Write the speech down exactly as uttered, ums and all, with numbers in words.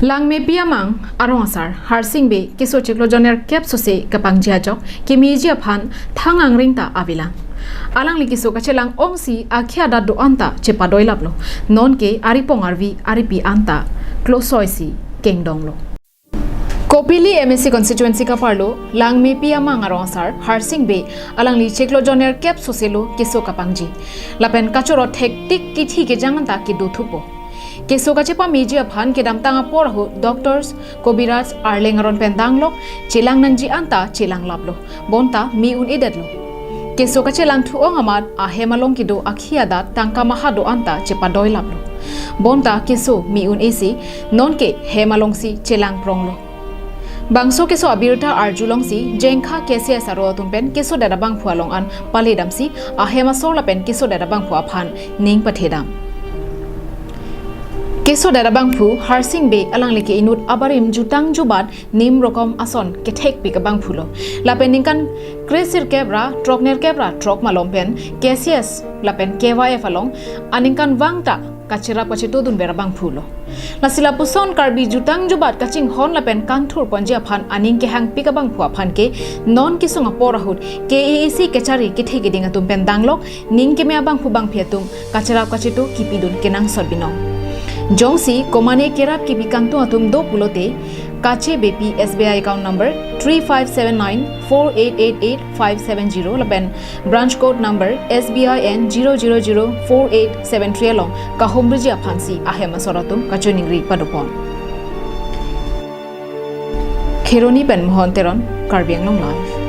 Langmepi amang arong asar Harsing Bey keso chiklo joner kep sose kapangji ajok kemeji aphan thang angring ta avelang. Alangli keso kachelang ongsi akhei adat do-an ta chepadoilaplo. Nonke aripong arvi aripi anta klosoisi kengdonglo. Kopili M A C constituency kaparlo Langmepi amang arong asar Harsing Bey alangli chiklo joner kep soselo keso kapangji. Lapen kachoro thektik kithi kejang anta kedothupo. Keso kachepameji aphan kedamtang apor ahut doctors, kobiraj, arleng aron pen danglok chelang nangji anta chelanglaplo. Bonta me un-edetlo. Keso kachelang thu-ong amat ahem along kedo akhei adat tangka maha do-an ta chepadoilaplo. Bonta keso me un-esi nonke hem alongsi chelangpronglo. Bangso keso abirta arjulongsi jengkha K C S aro atum pen kesodet abangphu along an paledamsi ahem asor lapen kesodet abangphu aphan ning pathedam. Kesodet abangphu Harsing Bey alangli ke inut abarim jutang jubat nim rokom ason kethekpik abangphulo. Lapen ningkan kresirkep ra throknerkep ra throk malom pen K C S lapen K Y F along aningkanvang ta kacherap kachetodunver abangphulo. Lasi lapuson Karbi jutang jubat kachinghon lapen kangthurponji aphan aning kehangpik abangphu aphan ke non kesung apor ahut K A A C kachari kethe keding atum pen danglok ning keme abangphu bangphi atum kacherap kacheto kipidun kenangsot binong. Jongsi komane kerap kipi kangtung atum do pulote, kachebepi S B I account number three five seven nine four eight eight eight five seven zero lapen branch code number S B I N zero zero zero four eight seven three along kahumriji aphansi ahem asor atum kachiningri padopon. Kheroni pen Mohon Teron, Karbi Anglong Live.